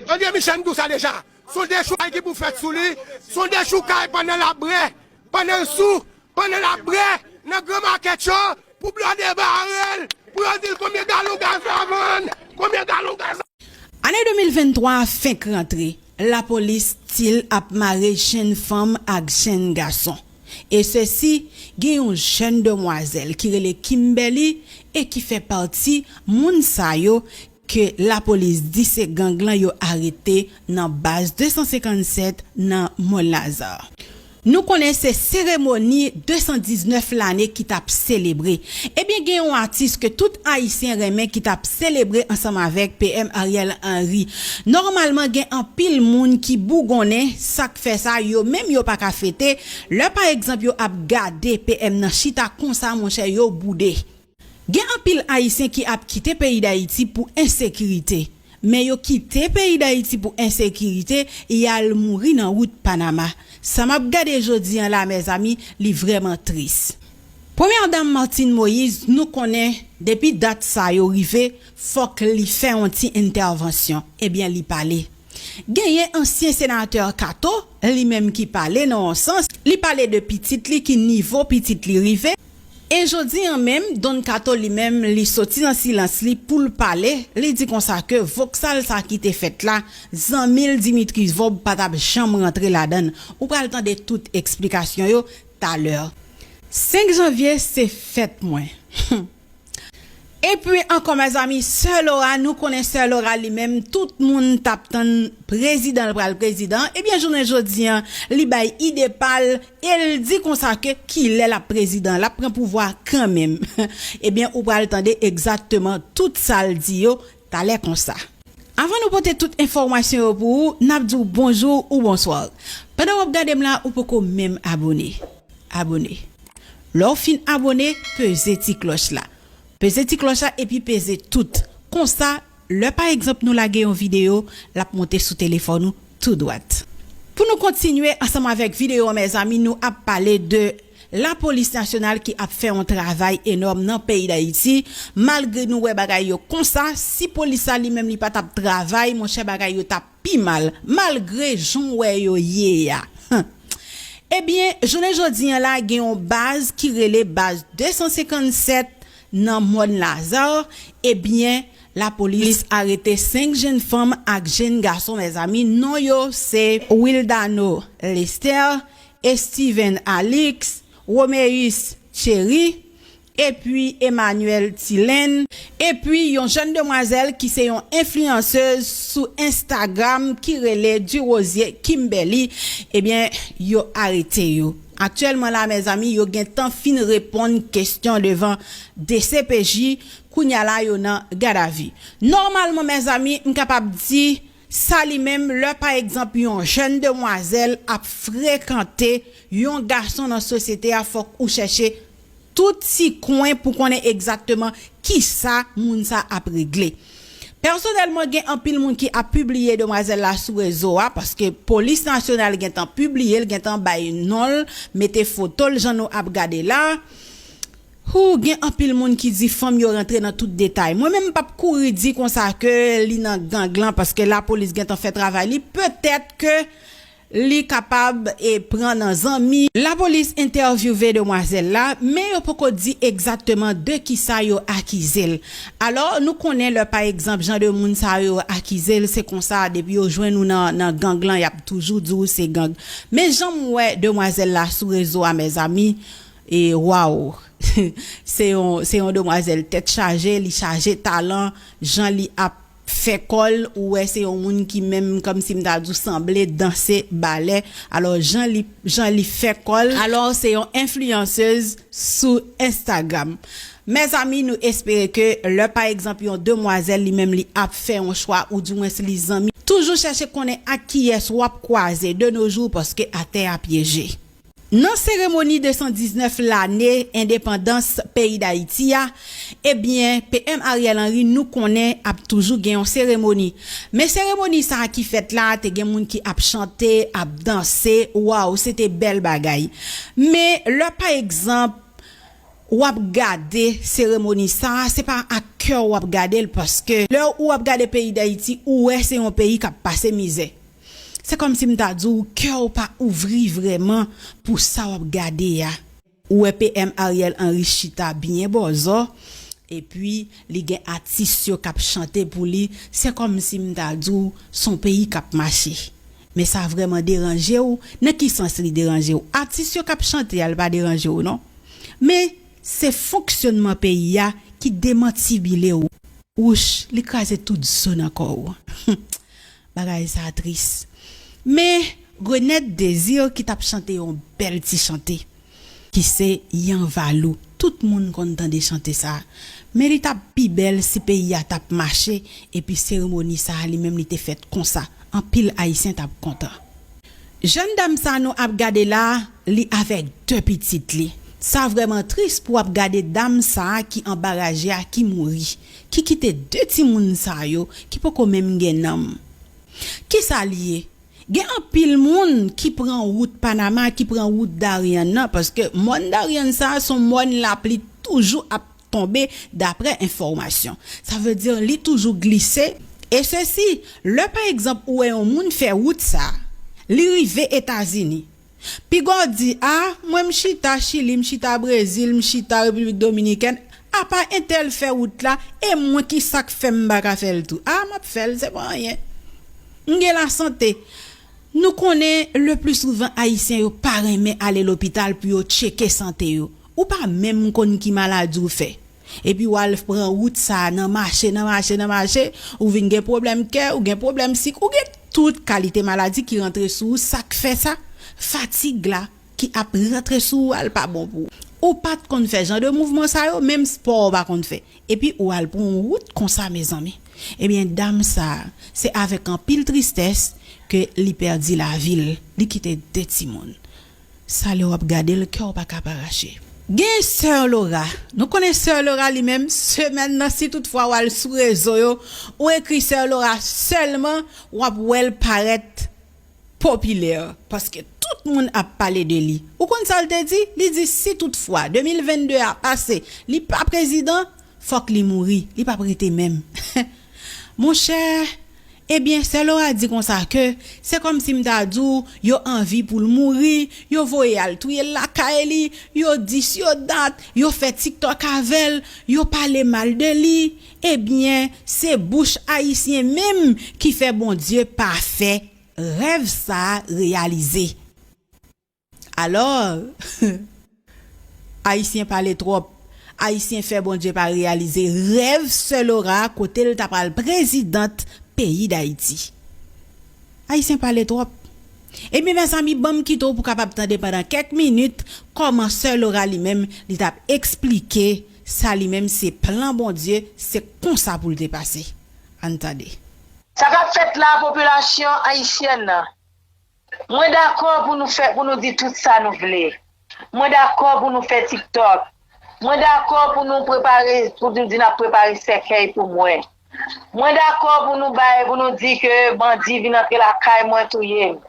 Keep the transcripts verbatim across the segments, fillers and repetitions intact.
André Michel, m di w sa deja. Se yon dechoukay ki pou fèt sou li. Se yon dechoukay pandan l ap brè, pandan l sou, pandan l ap brè nan gran makèt yo, pou blòdè bare l, pou yo di l konbyen galon gaz la vann, konbyen galon gaz la. Ane de mil venntwa a fenk rantre, lapolis still ap mare jenn fanm ak jenn gason. E sesi, gen yon jèn demwazèl ki rele Kimberly e ki fè pati moun sa yo ke lapolis di se gang lan yo arete nan baz de san senkann sèt nan Mòn Lazare. Nou konnen se seremoni de san diznèf lane ki t ap selebre. Ebyen, gen yon atis ke tout Ayisyen renmen ki t ap selebre ansanm avèk P M Ariel Henry. Nòmalman, gen anpil moun ki bougonnen, sa k fè sa, yo menm yo pa ka fete. Lè pa egzanp yo ap gade P M nan chita konsa, monchè, yo boude. Gen anpil Ayisyen ki ap kite peyi Dayiti pou ensekirite, men yo kite peyi Dayiti pou ensekirite, y al mouri nan wout Panama. Sa m ap gade jodi an la, mezanmi, li vrèman tris. Premyè dam Martine Moïse, nou konnen, depi dat sa yo rive, fòk li fè yon ti entèvansyon. Ebyen, li pale. Genyen ansyen senatè Kato, li menm ki pale nan yon sans, li pale de pitit li, ki nivo pitit li rive. E jodi an menm, Don Kato li menm, li soti nan silans li pou l pale, li di konsa ke voksal sa ki te fèt la, zanmi l Dimitri Vorbe pa t ap janm rantre ladan l. Ou pral tande tout eksplikasyon yo talè. Senk janvye se fèt mwen. Epi ankò, mezanmi, Sè Laura, nou konnen Sè Laura li menm, tout moun t ap tann prezidan l pral prezidan. Ebyen, jounen jodi an, li bay ide pa l e l di konsa ke kilè l ap prezidan, l ap pran pouvwa kanmenm. Ebyen, ou pral tande egzakteman tout sa l di yo talè konsa. Avan nou pote tout enfòmasyon yo pou ou, n ap di w bonjou ou bonswa. Pandan w ap gade m la, ou poko menm abone. Abone. Lè w fin abone, peze ti klòch la. Peze ti klòch la epi peze tout. Konsa, lè pa egzanp nou lage yon videyo, l ap monte sou telefòn ou tou dwat. Pou nou kontinye ansanm avèk videyo an, mezanmi, nou ap pale de lapolis nasyonal ki ap fè yon travay enòm nan peyi Dayiti. Malgre nou wè bagay yo konsa, si polis la li menm li pa t ap travay, monchè, bagay yo t ap pi mal, malgre jan w wè yo ye a. Ebyen, jounen jodi an la, gen yon baz ki rele baz de san senkann sèt nan Mòn Lazare. Ebyen, lapolis arete senk jenn fanm ak jenn gason, mezanmi. Non yo se Wildano Lester, Steven Alix, Romeus Thierry, epi Emmanuel Tilen, epi yon jèn demwazèl ki se yon enfliyansez sou Instagram ki rele Durosier Kimberly, ebyen, yo arete yo. Aktyèlman la, mezanmi, yo gentan fin reponn kesyon devan D C P J, kounye a la, yo nan gadavi. Nòmalman, mezanmi, m kapab di, sa li menm, lè pa egzanp yon jèn demwazèl ap frekante yon gason nan sosyete a, fòk ou chèche tout ti kwen pou konnen egzakteman kisa moun sa ap regle. Pèsonèlman, gen anpil moun ki ap pibliye demwazèl la sou rezo a, paske polis nasyonal gentan pibliye l, gentan bay non l, mete foto l jan nou ap gade la. Hoo, gen anpil moun ki di fanm yo rantre nan tout detay. Mwen menm, m p ap kouri di konsa ke li nan gang lan, paske lapolis gentan fè travay li. Petèt ke li kapab, e, pran nan zanmi. Lapolis entèvyouve demwazèl la, men yo poko di egzakteman de kisa yo akize l. Alò, nou konnen lè, pa egzanp, jan de moun sa yo akize l, se konsa, depi yo jwenn ou nan, nan gang lan, y ap toujou di w se gang. Men jan m wè demwazèl la sou rezo a, mezanmi, e waw, se yon, se yon demwazèl tèt chaje, li chaje talan, jan li ap fè kò l, ou wè se yon moun ki menm kòmsi m ta di w sanble danse balè. Alò, jan li, jan li fè kò l, alò, se yon enfliyansez sou Instagram. Mezanmi, nou espere ke lè, pa egzanp, yon demwazèl li menm li ap fè yon chwa, oudimwens li zanmi, toujou chèche konnen ak kiyès w ap kwaze de nos jours, paske atè a pyeje. Nan seremoni de san diznèf lane endepandans peyi Dayiti a, ebyen, P M Ariel Henry, nou konnen, ap toujou gen yon seremoni. Men seremoni sa a ki fèt la, te gen moun ki ap chante, ap danse, waw, se te bèl bagay. Men lè, pa egzanp, w ap gade seremoni sa a, se pa ak kè w w ap gade l, paske lè ou ap gade peyi Dayiti, ou wè se yon peyi k ap pase mizè. Se kòmsi m ta di w, kè w pa ouvri vrèman pou sa w ap gade a. Ou wè P M Ariel Henry chita byen bòzò, epi li gen atis yo k ap chante pou li, se kòmsi m ta di w, s on peyi k ap mache. Men sa vrèman deranje w? Nan ki sans li deranje w? Atis yo k ap chante a, li pa deranje w non. Men se fonksyònman peyi a ki demantibile w. Wouch, li kraze tout zo nan kò w. Bagay sa tris. Men Renette Désir ki t ap chante yon bèl ti chante, ki se Yanvalou. Tout moun konn tande chante sa. Men li t ap pi bèl si peyi a t ap mache, epi seremoni sa li menm li te fèt konsa. Anpil Ayisyen t ap kontan. Jèn dam sa nou ap gade la, li avèk de pitit li. Sa vrèman tris pou w ap gade dam sa ki anba raje a ki mouri, ki kite de timoun sa yo ki poko menm gen nanm. Kisa li ye? Gen anpil moun ki pran wout Panama, ki pran wout Darien nan, paske mòn Darien sa a s on mòn lapli toujou ap tonbe, daprè enfòmasyon. Sa vle di li toujou glise. E sesi, lè pa egzanp ou wè yon moun fè wout sa, li rive Etazini. Piga w di, a, mwen m chita Chili, m chita Brezil, m chita Repiblik Dominikèn, apa entèl fè wout la, e mwen kisa k fè m pa ka fè l tou? A, m ap fè l, se pa anyen. M gen lasante. Nou konnen le pli souvan Ayisyen yo pa renmen ale lopital pou yo tcheke sante yo. Ou pa menm konn ki maladi w fè. Epi w al pran wout sa a nan mache, nan mache, nan mache, ou vin gen pwoblèm kè, ou gen pwoblèm sik, ou gen tout kalite maladi ki rantre sou ou. Sa k fè sa? Fatig la ki ap rantre sou ou a, l pa bon pou ou. Ou pa t konn fè jan de mouvman sa yo, menm spò ou pa konn fè. Epi ou al pran yon wout konsa, mezanmi. Ebyen, dam sa a, se avèk anpil tristès ke li pèdi lavi l, li kite de timoun. Sa lè w ap gade l, kè w pa ka pa rache. Gen Sè Laura. Nou konnen Sè Laura li menm, semèn nan, si toutfwa w al sou rezo yo, ou ekri Sè Laura sèlman, w ap wè l parèt popilè, paske tout moun ap pale de li. Ou konn sa l te di? Li di si toutfwa de mil vennde a pase, li pa prezidan, fòk li mouri, li p ap rete menm. Monchè, ebyen, Sè Laura di konsa ke se kòmsi m ta di w, yo anvi pou l mouri, yo voye al touye l lakay li, yo dis, yo dat, yo fè TikTok avè l, yo pale mal de li. Ebyen, se bouch ayisyen menm ki fè Bondye pa fè rèv sa a reyalize. Alò, Ayisyen pale twòp. Ayisyen fè Bondye pa reyalize rèv Sè Laura kote l ta pral prezidant peyi Dayiti. Ayisyen pale twòp. Ebyen, mezanmi, ban m kite w pou w kapab tande pandan kèk minit kòman Sè Laura li menm, li t ap eksplike sa li menm se plan Bondye, se konsa pou l te pase. Ann tande. Sa k ap fèt la, popilasyon ayisyèn nan? Mwen dakò pou nou fè, pou nou di tout sa nou vle. Mwen dakò pou nou fè TikTok. Mwen dakò pou nou prepare, pou nou di n ap prepare sèkèy pou mwen. Mwen dakò pou nou bay, pou nou di ke bandi vin antre lakay mwen touye m.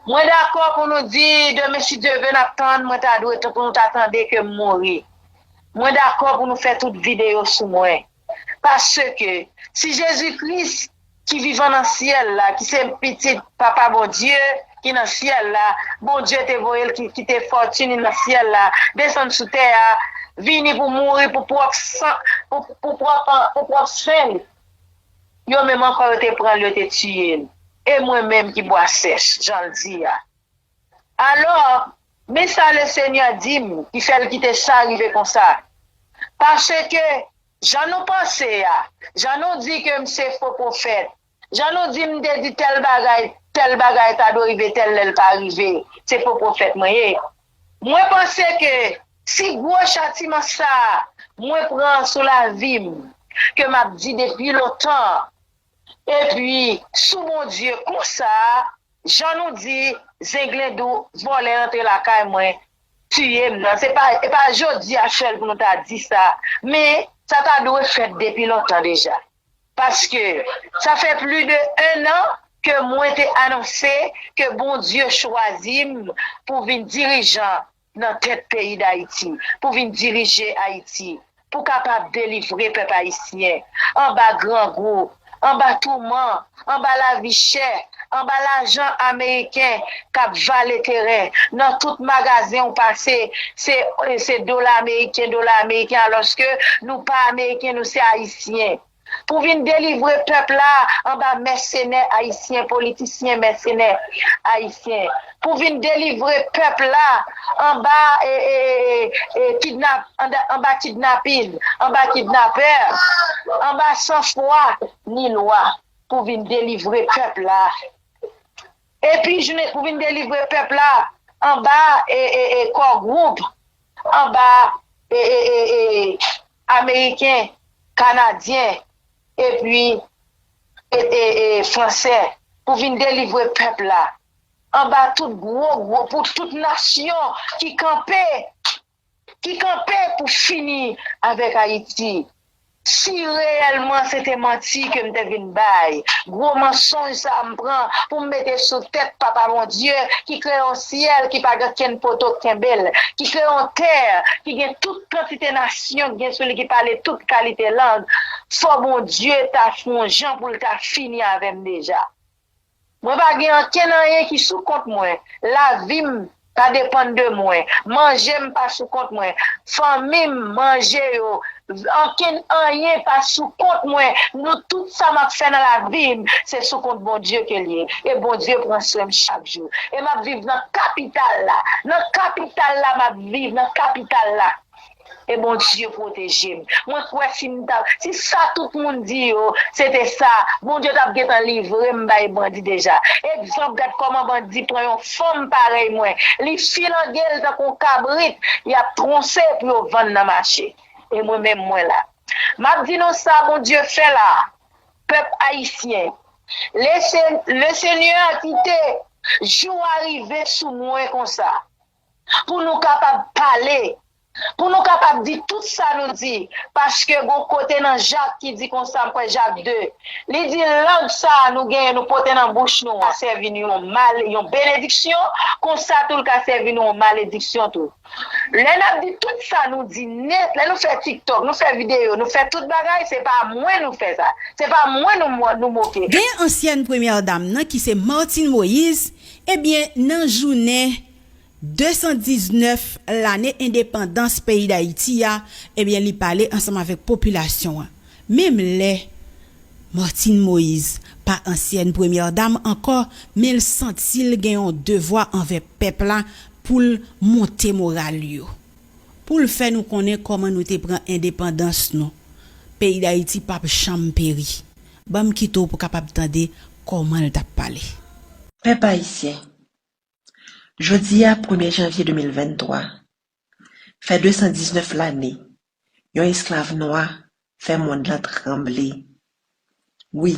Mwen dakò pou nou di demen si Dye vle n ap tann, mwen ta dwe, pou nou ta tande ke m mouri. Mwen dakò pou nou fè tout videyo sou mwen. Paske si Jezi Kris ki vivan nan syèl la, ki se pitit Papa Bondye ki nan syèl la, Bondye te voye l ki kite fòtin li nan syèl la, desann sou tè a, vini pou mouri pou pwòp san, pou, pou pwòp, pou pwòp sen li. Yo menm ankò yo te pran l, yo te tiye l. E mwen menm ki bwa sèch, jan l di a. Alò, men sa Lesenyè di m ki fè l kite sa rive konsa. Paske jan nou panse a, jan nou di ke m se fo pwofèt, jan nou di m te di tèl bagay, tèl bagay ta dwe rive tèl lè l pa rive, se fo pwofèt mwen ye. Mwen panse ke si gwo chatiman sa a mwen pran sou lavi m, ke m ap di depi lontan, epi sou Bondye konsa, jan nou di, zenglendou, vòlè antre lakay mwen, tiye m nan. Se pa, e pa jodi a sèl pou nou ta di sa, men sa ta dwe fèt depi lontan deja. Paske sa fè plis de en an ke mwen te anonse ke Bondye chwazi m pou vin dirijan nan tèt peyi Dayiti, pou vin dirije Ayiti. pou kapab delivre pèp ayisyen anba grangou, anba touman, anba lavi chè, anba lajan ameriken k ap vale teren. Nan tout magazen ou pase, se, se dola ameriken, dola ameriken, alòske nou pa ameriken, nou se ayisyen. Pou vin delivre pèp la anba mèsenè ayisyen, politisyen mèsenè ayisyen. Pou vin delivre pèp la anba e, e, e, e, e, kidnap, anba, anba kidnapin, anba kidnapè, anba sanfwa ni lwa. Pou vin delivre pèp la. Epi, pou vin delivre pèp la anba e, e, e, kò gwoup, anba e, e, e, e, ameriken, kanadyen, epi e, e, e, fransè, pou vin delivre pèp la anba tout gwo, gwo, pou tout nasyon ki kanpe, ki kanpe pou fini avèk Ayiti. Si reyèlman se te manti ke m te vin bay, gwo mansonj sa a m pran pou m mete sou tèt Papa Bondye ki kreye yon syèl ki pa gen kenn poto k kenbe l, ki kreye yon tè ki gen tout kantite nasyon k gen sou li, ki pale tout kalite lang, fò Bondye ta fè yon jan pou l ta fini avè m deja. Mwen pa gen ankenn anyen ki sou kont mwen. Lavi m pa depann de mwen. Manje m pa sou kont mwen. Fanmi m, manje yo, ankenn anyen pa sou kont mwen. Nou tout sa m ap fè nan lavi m, se sou kont Bondye ke l ye. E Bondye pran swen m chak jou. E m ap viv nan kapital la. Nan kapital la m ap viv, nan kapital la. E Bondye pwoteje m. Mwen kwè si m ta, si sa tout moun di yo, se te sa, Bondye t ap gentan livre m bay bandi deja. Egzanp, gad kòman bandi pran yon fanm parèy mwen. Li filange l tankou yon kabrit, y ap twonse pou yo vann nan mache. E mwen menm, mwen la. M ap di nou sa Bondye fè la, pèp ayisyen. Lese, Lesenyè kite jou a rive sou mwen konsa. Pou nou kapab pale, pou nou kapab di tout sa nou di, paske gon kote nan Jak ki di konsa, m kwè Jak de, li di, lang sa a nou genyen, nou pote nan bouch nou an, sèvi nou yon mal, yon benediksyon, konsa tou l ka sèvi nou yon malediksyon tou. Lè n ap di tout sa nou di nèt, lè nou fè TikTok, nou fè videyo, nou fè tout bagay, se pa mwen nou fè sa. Se pa mwen nou, nou moke. Gen ansyèn premyè dam nan ki se Martine Moïse, ebyen, nan jounen de san diznèf lane endepandans peyi Dayiti a, ebyen, li pale ansanm avèk popilasyon an. Menm lè Martine Moïse pa ansyèn premyè dam ankò, men l santi l gen yon devwa anvè pèp la pou l monte moral yo. Pou l fè nou konnen kòman nou te pran endepandans nou. Peyi Dayiti p ap janm peri. Ban m kite w pou w kapab tande kòman l t ap pale. Pèp ayisyen, jodi a, premye janvye de mil venntwa, fè de san diznèf lane yon esklav nwa fè mond lan tranble. Wi,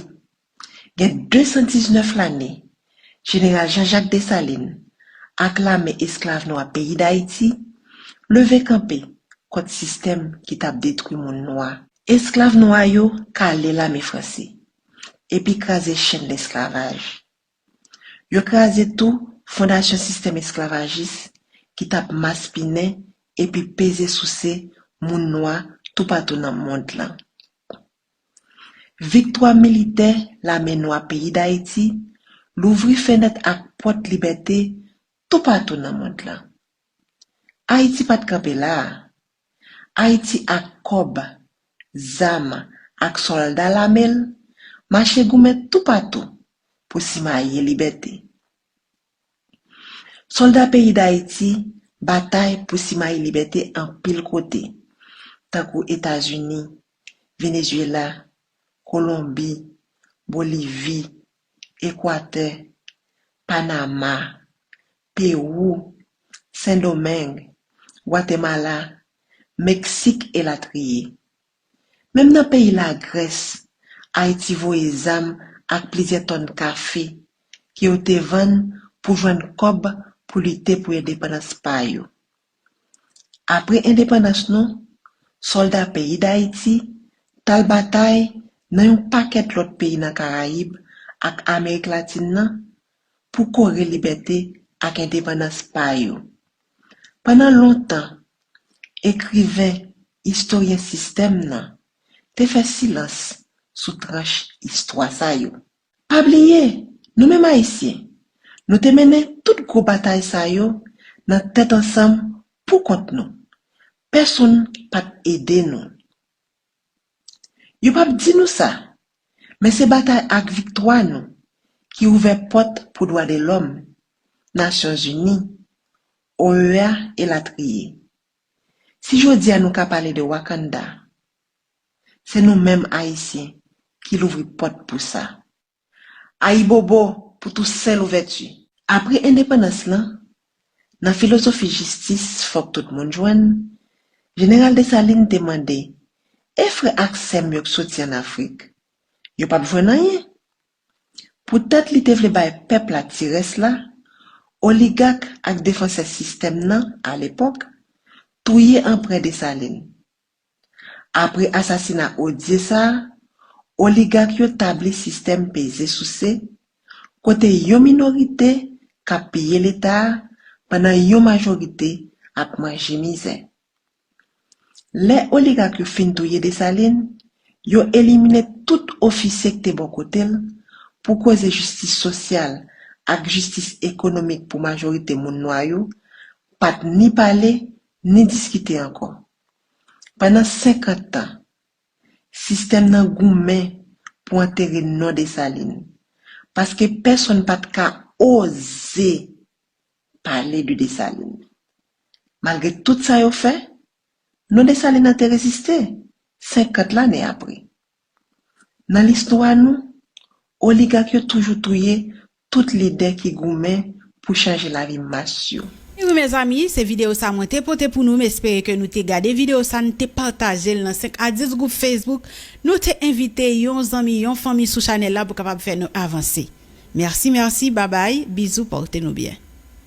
gen de san diznèf lane, Jeneral Jean-Jacques Dessalines ak lame esklav nwa peyi Dayiti leve kanpe kont sistèm ki t ap detwi moun nwa. Esklav nwa yo kale lame franse epi kraze chenn lesklavaj. Yo kraze tou fondasyon sistèm esklavajis ki t ap maspinen epi peze souse moun nwa toupatou nan mond lan. Viktwa militè lame nwa peyi Dayiti louvri fenèt ak pòt libète toupatou nan mond lan. Ayiti pa t kanpe la a. Ayiti ak kòb, zam ak sòlda lame l mache goumen toupatou pou simaye libète. Sòlda peyi Dayiti batay pou simaye libète anpil kote, tankou Etazini, Venezuela, Kolonbi, Bolivi, Ekwatè, Panama, Pewou, Sendomeng, Gwatemala, Meksik elatriye. Menm nan peyi Lagrès, Ayiti voye zam ak plizyè tòn kafe ke yo te vann pou jwenn kòb pou lite pou endepandans pa yo. Apre endepandans nou, sòlda peyi Dayiti t al batay nan yon pakèt lòt peyi nan Karayib ak Amerik Latin nan pou kore libète ak endepandans pa yo. Pandan lontan, ekriven, istoryen sistèm nan te fè silans sou tranch istwa sa yo. Pa bliye, nou menm Ayisyen, nou te mennen tout gwo batay sa yo nan tèt ansanm pou kont nou. Pèsonn pa t ede nou. Yo p ap di nou sa, men se batay ak viktwa nou ki ouvè pòt pou dwa de lòm, Nasyonzini, O E A elatriye. Si jodi a nou ka pale de Wakanda, se nou menm Ayisyen ki louvri pòt pou sa. Ayibobo pou Tousen Louvèti! Apre endepandans lan, nan filozofi jistis fòk tout moun jwenn, Jeneral Desalin te mande, e frè ak sè m yo k soti ann Afrik, yo p ap jwenn anyen? Poutèt li te vle bay pèp la ti rès la, oligak ak defansè sistèm nan, alepòk, touye Anprè Desalin. Apre asasina odye sa a, oligak yo tabli sistèm peze souse, kote yon minorite k ap piye Leta a pandan yon majorite ap manje mizè. Lè oligak yo fin touye Desalin, yo elimine tout ofisye k te bò kote l pou koze jistis sosyal ak jistis ekonomik pou majorite moun nwa yo pa t ni pale ni diskite ankò. Pandan senkant tan, sistèm nan goumen pou antere non Desalin, paske pèsonn pa t ka oze pale de Desalin. Malgre tout sa yo fè, non Desalin nan te reziste senkant lane apre. Nan listwa nou, oligak yo toujou touye tout lidè ki goumen pou chanje lavi mas yo. E wi, mezanmi, se videyo sa mwen te pote pou nou. M espere ke nou te gade videyo sa, nou te pataje l nan senk a dis gwoup Facebook. Nou te envite yon zanmi, yon fanmi sou chanèl la pou kapab fè nou avanse. Mèsi, mèsi, babay, bizou, pòte nou byen.